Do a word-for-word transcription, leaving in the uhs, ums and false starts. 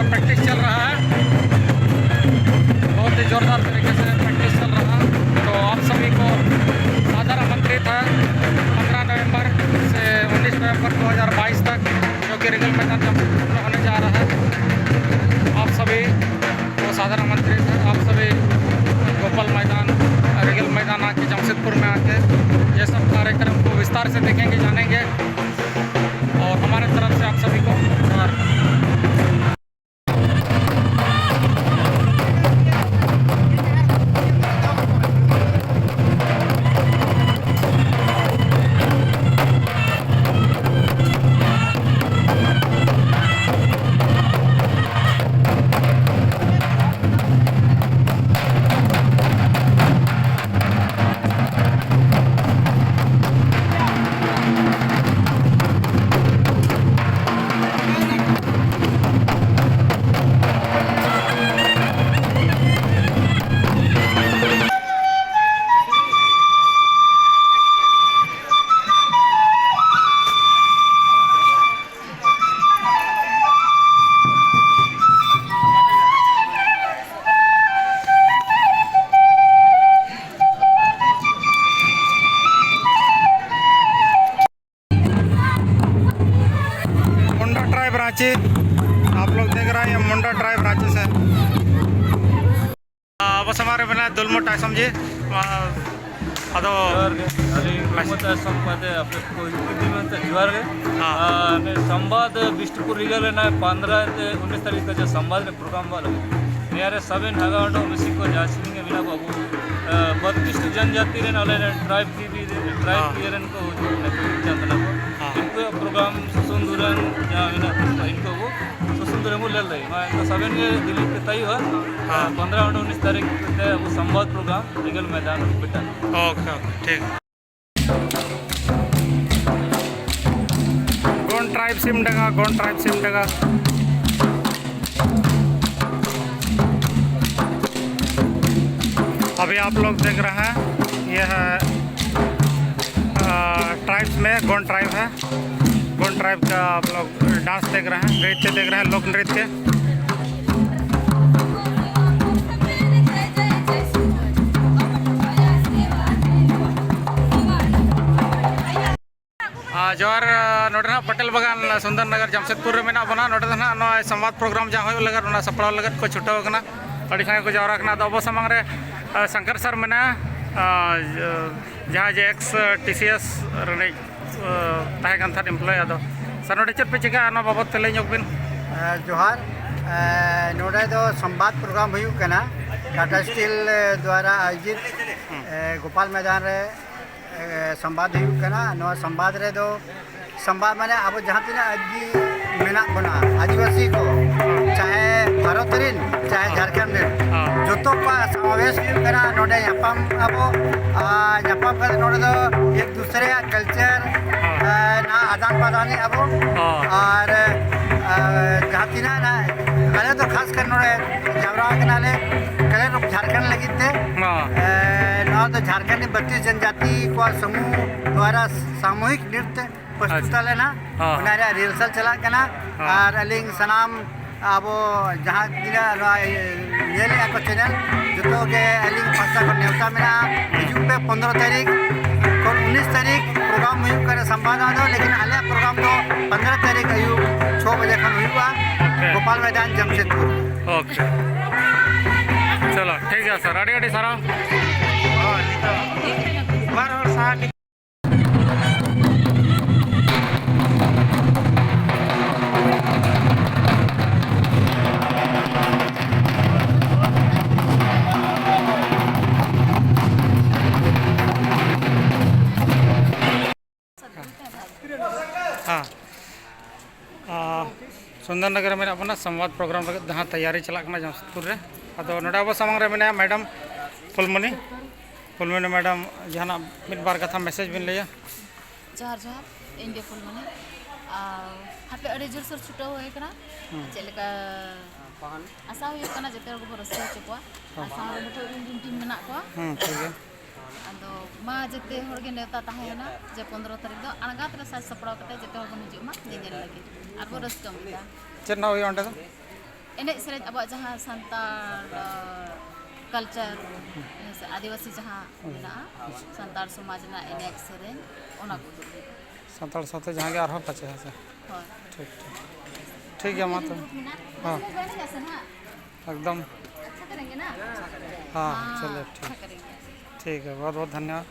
Practice चल रहा है, बहुत ही जोरदार तरीके से प्रैक्टिस चल रहा है। तो आप सभी को सादर आमंत्रित है, पंद्रह नवंबर से उन्नीस नवंबर दो हज़ार बाईस तक, जो कि रिगल मैदान जमशेदपुर में होने जा रहा है। आप सभी को सादर आमंत्रित है। आप सभी गोपाल मैदान, रिगल मैदान आके, जमशेदपुर में आके ये सब कार्यक्रम को विस्तार से देखेंगे, जानेंगे। और हमारे तरफ से आप सभी को जोहार। मुंडा ट्राइब रांची, आप लोग देख रहे हैं, ये मुंडा ट्राइब रांची से। ᱟᱵᱚ ᱥᱟᱢᱟᱝ ᱨᱮ ᱢᱮᱱᱟᱭᱟ ᱫᱩᱞᱢᱩ ᱴᱟᱭᱥᱚᱢ ᱡᱤ᱾ ᱟᱫᱚ ᱡᱚᱦᱟᱨ ᱜᱮ᱾ ᱟᱹᱞᱤᱧ ᱫᱩᱞᱢᱩ ᱴᱟᱭᱥᱚᱢ ᱯᱟᱫᱮ ᱟᱯᱮ ᱠᱚ ᱦᱤᱡᱩᱜ ᱫᱤᱱ ᱢᱮᱱᱛᱮ ᱡᱚᱦᱟᱨ ᱜᱮ᱾ ᱦᱮᱸ᱾ ᱟᱨ ᱱᱤᱭᱟᱹ ᱥᱟᱢᱵᱟᱫ ᱵᱤᱥᱱᱩᱯᱩᱨ ᱨᱤᱜᱟᱞ ᱨᱮᱱᱟᱜ ᱯᱚᱱᱫᱽᱨᱚ ᱛᱮ ᱩᱱᱤᱥ ᱛᱟᱹᱨᱤᱠᱷ ᱛᱮ ᱡᱮ ᱥᱟᱢᱵᱟᱫ ᱨᱮ ᱯᱨᱳᱜᱨᱟᱢ ᱵᱟᱞᱟ ᱱᱤᱭᱟᱹ ᱨᱮ ᱥᱟᱵᱮᱱ ᱦᱟᱜᱟᱣ ᱚᱸᱰᱚ ᱢᱤᱥᱤ ᱠᱚ ᱡᱟᱦᱟᱸ ᱥᱮᱨᱮᱧ ᱜᱮ ᱢᱮᱱᱟᱜ ᱠᱚ ᱟᱵᱚ, ᱮ, ᱵᱟᱛᱨᱤᱥ ᱴᱤ ᱡᱚᱱᱡᱟᱛᱤ ᱨᱮᱱ ᱟᱞᱮ ᱨᱮᱱ ᱴᱨᱟᱭᱤᱵᱽ ᱴᱤ ᱵᱷᱤ ᱨᱮ, ᱴᱨᱟᱭᱤᱵᱽ ᱦᱮᱸ᱾ ᱤᱭᱟᱹ ᱨᱮᱱ ᱠᱚ ᱦᱤᱡᱩᱜ ᱠᱟᱱᱟ, ᱠᱚ ᱦᱤᱡᱩᱜ ᱠᱟᱱ ᱛᱟᱦᱮᱱᱟ ᱠᱚ᱾ ᱦᱮᱸ᱾ ᱩᱱᱠᱩᱣᱟᱜ ᱯᱨᱳᱜᱨᱟᱢ ᱥᱩᱥᱩᱱ ᱫᱩᱨᱟᱱ ᱡᱟᱦᱟᱸ ᱢᱮᱱᱟᱜ ᱛᱟᱠᱚᱣᱟ, ᱤᱱᱠᱩ ᱟᱵᱚ ᱥᱩᱥᱩᱱ ᱫᱩᱨᱟᱱ ᱵᱚᱱ ᱧᱮᱞ ᱞᱟᱹᱜᱤᱫ᱾ ᱢᱟ ᱮᱱᱠᱷᱟᱱ ᱥᱟᱵᱮᱱ ᱜᱮ ᱫᱤᱞᱤ ᱯᱮ ᱛᱟᱭᱚᱜᱼᱟ᱾ ᱦᱮᱸ᱾ ᱯᱚᱱᱫᱽᱨᱚ ᱚᱸᱰᱮ ᱩᱱᱤᱥ ᱛᱟᱹᱨᱤᱠᱷ ᱛᱮ ᱟᱵᱚ ᱥᱚᱢᱵᱟᱫ ᱯᱨᱳᱜᱨᱟᱢ ᱨᱤᱜᱟᱞ ᱢᱚᱭᱫᱟᱱ ᱵᱮᱴᱟ᱾ ᱳᱠᱮ, ᱳᱠᱮ, ᱴᱷᱤᱠ᱾ Gond tribe Simdega, Gond tribe Simdega. अभी आप लोग देख रहे हैं, ये है, अ, ट्राइब्स में गोंड ट्राइब है। गोंड ट्राइब का आप लोग डांस देख रहे हैं, नृत्य देख रहे हैं, लोक नृत्य। ᱡᱚᱦᱟᱨ᱾ ᱱᱚᱰᱮ ᱱᱟᱦᱟᱜ ᱯᱟᱴᱮᱞ ᱵᱟᱜᱟᱱ, ᱥᱩᱱᱫᱚᱨ ᱱᱚᱜᱚᱨ, ᱡᱟᱢᱥᱮᱫᱽᱯᱩᱨ ᱨᱮ ᱢᱮᱱᱟᱜ ᱵᱚᱱᱟ᱾ ᱱᱚᱰᱮ ᱫᱚ ᱱᱟᱦᱟᱜ ᱱᱚᱣᱟ ᱥᱚᱢᱵᱟᱫ ᱯᱨᱳᱜᱨᱟᱢ ᱡᱟᱦᱟᱸ ᱦᱩᱭᱩᱜ ᱞᱟᱹᱜᱤᱫ, ᱚᱱᱟ ᱥᱟᱯᱲᱟᱣ ᱞᱟᱹᱜᱤᱫ ᱠᱚ ᱪᱷᱩᱴᱟᱹᱣ ᱟᱠᱟᱱᱟ᱾ ᱟᱹᱰᱤ ᱥᱟᱸᱜᱮ ᱠᱚ ᱡᱟᱣᱨᱟ ᱟᱠᱟᱱᱟ᱾ ᱟᱫᱚ ᱟᱵᱚ ᱥᱟᱢᱟᱝ ᱨᱮ ᱟ, ᱥᱚᱝᱠᱚᱨ ᱥᱟᱨ ᱢᱮᱱᱟᱭᱟ, ᱟ, ᱡᱟᱦᱟᱸᱭ ᱡᱮ ᱮᱠᱥ ᱴᱤ ᱥᱤ ᱮᱥ ᱨᱤᱱᱤᱡ ᱟ, ᱛᱟᱦᱮᱸ ᱠᱟᱱ ᱛᱟᱦᱮᱸᱫ ᱮᱢᱯᱞᱚᱭ᱾ ᱟᱫᱚ ᱥᱟᱨ, ᱱᱚᱰᱮ ᱪᱮᱫ ᱯᱮ ᱪᱤᱠᱟᱹᱜᱼᱟ, ᱚᱱᱟ ᱵᱟᱵᱚᱫ ᱛᱮ ᱞᱟᱹᱭ ᱧᱚᱜ ᱵᱤᱱ᱾ ᱟ, ᱡᱚᱦᱟᱨ᱾ ᱟ, ᱱᱚᱰᱮ ᱫᱚ ᱥᱚᱢᱵᱟᱫ ᱯᱨᱳᱜᱨᱟᱢ ᱦᱩᱭᱩᱜ ᱠᱟᱱᱟ, ᱴᱟᱴᱟ ᱥᱴᱤᱞ ᱫᱣᱟᱨᱟ ᱟᱭᱳᱡᱤᱛ, ᱟ, ᱜᱳᱯᱟᱞ ᱢᱚᱭᱫᱟᱱ ᱨᱮ ᱮ, ᱥᱚᱢᱵᱟᱫ ᱦᱩᱭᱩᱜ ᱠᱟᱱᱟ᱾ ᱱᱚᱣᱟ ᱥᱚᱢᱵᱟᱫ ᱨᱮᱫᱚ, ᱥᱚᱢᱵᱟᱫ ᱢᱟᱱᱮ ᱟᱵᱚ ᱡᱟᱦᱟᱸ ᱛᱤᱱᱟᱹᱜ ᱟᱹᱫᱤ-, ᱢᱮᱱᱟᱜ ᱵᱚᱱᱟ, ᱟᱹᱫᱤᱵᱟᱹᱥᱤ ᱠᱚ, ᱪᱟᱦᱮ ᱵᱷᱟᱨᱚᱛ ᱨᱮᱱ, ᱪᱟᱦᱮ ᱡᱷᱟᱲᱠᱷᱚᱸᱰ ᱨᱮᱱ, ᱦᱚᱸ᱾ ᱡᱚᱛᱚ ᱠᱚᱣᱟᱜ ᱥᱚᱢᱟᱵᱮᱥ ᱦᱩᱭᱩᱜ ᱠᱟᱱᱟ ᱱᱚᱰᱮ ᱧᱟᱯᱟᱢ ᱟᱵᱚ᱾ ᱟᱨ ᱧᱟᱯᱟᱢ ᱠᱟᱛᱮ ᱱᱚᱰᱮ ᱫᱚ ᱮᱠ ᱫᱩᱥᱨᱮᱭᱟᱜ ᱠᱟᱞᱪᱟᱨ, ᱦᱚᱸ᱾ ᱮ, ᱱᱟ ᱟᱫᱟᱱ ᱯᱨᱚᱫᱟᱱ ᱮᱫ ᱟᱵᱚ᱾ ᱦᱚᱸ᱾ ᱟᱨ, ᱮ, ᱡᱟᱦᱟᱸ ᱛᱤᱱᱟᱹᱜ ᱱᱟ ᱟᱞᱮ ᱫᱚ ᱠᱷᱟᱥ ᱠᱟᱨ ᱱᱚᱰᱮ ᱡᱟᱣᱨᱟ ᱟᱠᱟᱱᱟᱞᱮ ᱠᱟᱞᱮ ᱨᱩᱯ ᱡᱷᱟᱲᱠᱷᱚᱸᱰ ᱞᱟᱹᱜᱤᱫ ᱛᱮ᱾ ᱦᱚᱸ᱾ ᱮ, ᱱᱚᱣᱟ ᱫᱚ ᱡᱷᱟᱲᱠᱷᱚᱸᱰ ᱵᱟᱹᱛᱤᱥ ᱡᱚᱱᱡᱟᱛᱤ ᱠᱚᱣᱟᱜ ᱥᱚᱢᱩᱦ ᱫᱣᱟᱨᱟ ᱥᱟᱢᱩᱦᱤᱠ ᱱᱨᱤᱛᱭᱚ ᱯᱨᱚᱥᱛᱩᱛ ᱟᱪᱪᱷᱟ᱾ ᱞᱮᱱᱟ᱾ ᱦᱚᱸ᱾ ᱚᱱᱟ ᱨᱮᱭᱟᱜ ᱨᱤᱦᱟᱨᱥᱟᱞ ᱪᱟᱞᱟᱜ ᱠᱟᱱᱟ᱾ ᱦᱚᱸ᱾ ᱟᱨ ᱟᱹᱞᱤᱧ ᱥᱟᱱᱟᱢ ᱟᱵᱚ ᱡᱟᱦᱟᱸ ᱛᱤᱱᱟᱹᱜ ᱱᱚᱣᱟ ᱧᱮᱞᱮᱫᱼᱟ ᱠᱚ ᱪᱮᱱᱮᱞ, ᱡᱚᱛᱚ ᱜᱮ ᱟᱹᱞᱤᱧ ᱯᱟᱦᱴᱟ ᱠᱷᱚᱱ ᱱᱮᱣᱛᱟ ᱢᱮᱱᱟᱜᱼᱟ᱾ ᱦᱤᱡᱩᱜ ᱯᱮ ᱯᱚᱱᱫᱽᱨᱚ ᱛᱟᱹᱨᱤᱠᱷ ᱠᱷᱚᱱ ᱩᱱᱤᱥ ᱛᱟᱹᱨᱤᱠᱷ ᱯᱨᱳᱜᱨᱟᱢ ᱦᱩᱭᱩᱜ ᱠᱟᱱᱟ ᱥᱟᱢᱵᱟᱫᱟ ᱫᱚ, ᱞᱮᱠᱤᱱ ᱟᱞᱮᱭᱟᱜ ᱯᱨᱳᱜᱨᱟᱢ ᱫᱚ ᱯᱚᱱᱫᱽᱨᱚ ᱛᱟᱹᱨᱤᱠᱷ ᱟᱹᱭᱩᱵ ᱪᱷᱚ ᱵᱟᱡᱮ ᱠᱷᱚᱱ ᱦᱩᱭᱩᱜᱼᱟ᱾ ᱳᱠᱮ᱾ ᱜᱳᱯᱟᱞ ᱢᱚᱭᱫᱟᱱ, ᱡᱟᱢᱥᱮᱫᱽᱯᱩᱨ᱾ ᱳᱠᱮ, ᱪᱚᱞᱚ, ᱴᱷᱤᱠ ᱜᱮᱭᱟ ᱥᱟᱨ, ᱟᱹᱰᱤ ᱟᱹᱰᱤ ᱥᱟᱨᱦᱟᱣ᱾ ᱵᱟᱨ ᱦᱚᱲ ᱥᱟᱦᱟ ᱦᱮᱸ᱾ ᱟᱨ ᱥᱩᱱᱫᱚᱨ ᱱᱚᱜᱚᱨ ᱨᱮ ᱢᱮᱱᱟᱜ ᱵᱚᱱᱟ, ᱥᱚᱢᱵᱟᱫ ᱯᱨᱳᱜᱨᱟᱢ ᱞᱟᱹᱜᱤᱫ ᱡᱟᱦᱟᱸ ᱛᱮᱭᱟᱨᱤ ᱪᱟᱞᱟᱜ ᱠᱟᱱᱟ ᱡᱟᱢᱥᱮᱫᱽᱯᱩᱨ ᱨᱮ᱾ ᱟᱫᱚ ᱱᱚᱰᱮ ᱟᱵᱚ ᱥᱟᱢᱟᱝ ᱨᱮ ᱢᱮᱱᱟᱭᱟ ᱢᱮᱰᱟᱢ ᱯᱷᱩᱞᱢᱚᱱᱤ᱾ ᱯᱷᱩᱞᱢᱚᱱᱤ ᱢᱮᱰᱟᱢ, ᱡᱟᱦᱟᱱᱟᱜ ᱢᱤᱫ ᱵᱟᱨ ᱠᱟᱛᱷᱟ ᱢᱮᱥᱮᱡᱽ ᱵᱤᱱ ᱞᱟᱹᱭᱟ? ᱡᱚᱦᱟᱨ ᱡᱚᱦᱟᱨ, ᱤᱧ ᱜᱮ ᱯᱷᱩᱞᱢᱚᱱᱤ᱾ ᱟᱨ ᱦᱟᱯᱮ ᱟᱹᱰᱤ ᱡᱳᱨᱥᱳᱨ ᱪᱷᱩᱴᱟᱹᱣ ᱦᱩᱭ ᱟᱠᱟᱱᱟ᱾ ᱦᱩᱸ᱾ ᱪᱮᱫ ᱞᱮᱠᱟ ᱦᱩᱸ᱾ ᱟᱥᱟ ᱦᱩᱭᱩᱜ ᱠᱟᱱᱟ ᱡᱚᱛᱚ ᱦᱚᱲ ᱜᱮᱵᱚᱱ ᱨᱟᱹᱥᱠᱟᱹ ᱦᱚᱪᱚ ᱠᱚᱣᱟ᱾ ᱦᱩᱸ᱾ ᱟᱨ ᱥᱟᱶᱨᱮ ᱱᱤᱛᱚᱜ ᱨᱮᱱ ᱡᱤᱱ ᱴᱤᱢ ᱢᱮᱱᱟᱜ ᱠᱚᱣᱟ᱾ ᱦᱩᱸ, ᱴᱷᱤᱠ ᱜᱮᱭᱟ᱾ ᱟᱫᱚ ᱢᱟ ᱡᱚᱛᱚ ᱦᱚᱲ ᱜᱮ ᱱᱮᱣᱛᱟ ᱛᱟᱦᱮᱸᱭᱮᱱᱟ ᱡᱮ ᱯᱚᱱᱫᱽᱨᱚ ᱛᱟᱹᱨᱤᱠᱷ ᱫᱚ ᱟᱬᱜᱟᱛ ᱨᱮ ᱥᱟᱡᱽ ᱥᱟᱯᱲᱟᱣ ᱠᱟᱛᱮ ᱡᱚᱛᱚ ᱦᱚᱲ ᱵᱚᱱ ᱦᱤᱡᱩᱜ ᱢᱟ ᱧᱮᱧᱮᱞ ᱞᱟᱹᱜᱤᱫ᱾ ᱟᱨ ᱵᱚᱱ ᱨᱟᱹᱥᱠᱟᱹ ᱢᱟ᱾ ᱪᱮᱫ ᱱᱟᱜ ᱦᱩᱭᱩᱜᱼᱟ ᱚᱸᱰᱮ ᱫᱚ? ᱮᱱᱮᱡ ᱥᱮᱨᱮᱧ, ᱟᱵᱚᱣᱟᱜ ᱡᱟᱦᱟᱸ ᱥᱟᱱᱛᱟᱲ, ᱟ, ᱠᱟᱞᱪᱟᱨ, ᱦᱮᱸ ᱥᱮ, ᱟᱹᱫᱤᱵᱟᱹᱥᱤ ᱡᱟᱦᱟᱸ ᱢᱮᱱᱟᱜᱼᱟ, ᱥᱟᱱᱛᱟᱲ ᱥᱚᱢᱟᱡᱽ ᱨᱮᱱᱟᱜ ᱮᱱᱮᱡ ᱥᱮᱨᱮᱧ, ᱚᱱᱟ ᱠᱚ ᱩᱫᱩᱜ ᱦᱩᱭᱩᱜᱼᱟ᱾ ᱥᱟᱱᱛᱟᱲ ᱥᱟᱶᱛᱮ ᱡᱟᱦᱟᱸ ᱜᱮ ᱟᱨᱦᱚᱸ ᱯᱟᱪᱮ, ᱦᱮᱸ ᱥᱮ? ᱦᱳᱭ᱾ ᱴᱷᱤᱠ, ᱴᱷᱤᱠ᱾ ᱴᱷᱤᱠ ᱜᱮᱭᱟ, ᱢᱟ ᱛᱚᱵᱮ᱾ ᱦᱚᱸ᱾ ᱦᱚᱸ, ᱦᱚᱸ, ᱪᱚᱞᱚ, ᱴᱷᱤᱠ᱾ ᱴᱷᱤᱠ ᱜᱮᱭᱟ, ᱵᱚᱦᱩᱛ ᱵᱚᱦᱩᱛ ᱫᱷᱚᱱᱭᱚᱵᱟᱫ᱾